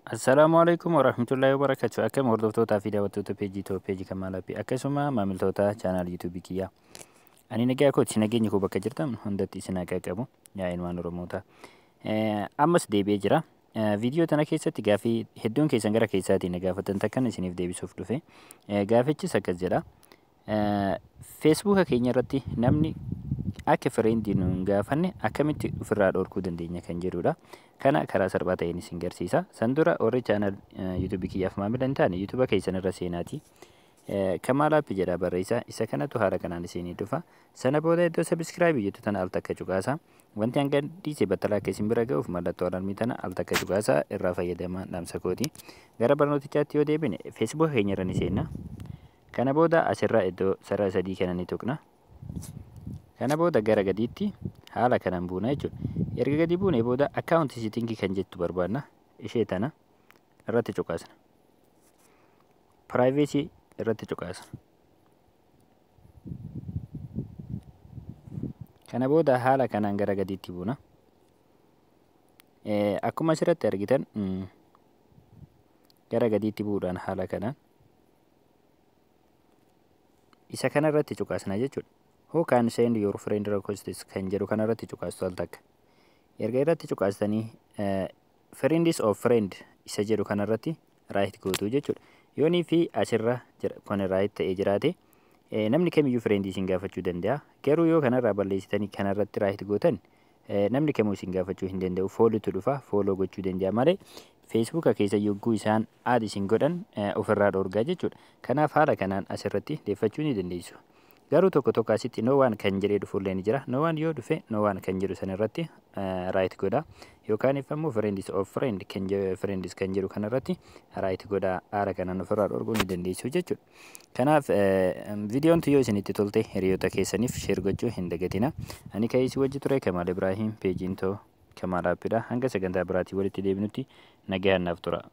Assalaamu alaikum warahmatullahi wabarakatuh. Akkam hordoftootaa fi daawwattoota peejii too peejii Kamaal Appii, akkasuma maamiltoota chaanaal yuutuubii kiyyaa. Ani nagaa kooti, nageenyi koo bakka jirtan hundatti isin haa qaqqabu, yaa ilmaan Oromoota. Ammas deebi'ee jira. Viidiyoo tana keessatti gaafii hedduun keessan gara keessaatiin na gaafatan takkan isiniif deebisuuf dhufe. Gaafichis akkas jedha. Feesbuuka keenya irratti namni akka friendii nu hin gaafanne akkamitti ofirraa dhorkuu dandeenya kan jedhudha. Kana karaa salphaa ta'een isin garsiisa. San dura warri chaanal yuutuubii kiyyaaf maamila hin taane, yuutuuba keessan irra seenaati. Kamaal Appii jedha barreessa. Isa kanatu haala kanaan isinii dhufa. Sana booda iddoo subscribe jettu tana al takka cuqaasa. Wanti hanga dhiise battalaa akka isin bira ga'uuf mallattoo alarmii tana al takka cuqaasa, irraa fayyadamaa dhaamsa kooti. Gara barnootichaatti yoo deebine, feesbuuka keenya irra ni seenna. Kana booda asirraa iddoo sarara sadii kana ni tuqna. Kana booda gara gadiitti haala kanaan buuna jechuudha. Erga gadi buune booda account setting kan jettu barbaadna. Ishee tana irratti cuqaasna. Privacy irratti cuqaasna. Kana booda haala kanaan gara gadiitti buuna. Akkuma asirratti argitan, gara gadiitti bu'uudhaan haala kanaan isa kana irratti cuqaasna jechuudha. "Who can send your friend requests" kan jedhu kana irratti cuqaastu al takka. Erga irratti cuqaastanii, "friends of friend" isa jedhu kana irratti right gootu jechuudha. Yoonii fi asirra kun right ta'ee jiraate, namni kamiyyuu friendii isin gaafachuu danda'a. Garuu yoo kanarraa balleessitanii kanarratti right gootan, namni kamuu isin gaafachuu hin danda'u. Followtu dhufa, follow gochuu danda'a malee feesbuuka keessa yogguu isaan add isin godhan ofirraa dhorgaa jechuudha. Kanaaf haala kanaan asirratti deeffachuu ni dandeessu. Garuu tokko tokko asitti "no one" kan jedhee dhufullee ni jira. "No one" yoo dhufe, "no one" kan jedhu sanarratti right godha. Yookaan immoo "friends of friend" kan jedhu, "friends" kan jedhu kanarratti right godha. Haala kanaan ofirraa dhorguu ni dandeessu jechuudha. Kanaaf viidiyoon yoo isinitti tolte, hiriyoota keessaniif share gochuu hin dagatina. Ani kan isin wajji ture Kamaal Ibraahim, peejiin too Kamaal Appidha. Hanga sagantaa biraatii walitti deebinutti nagayaan naaf tura.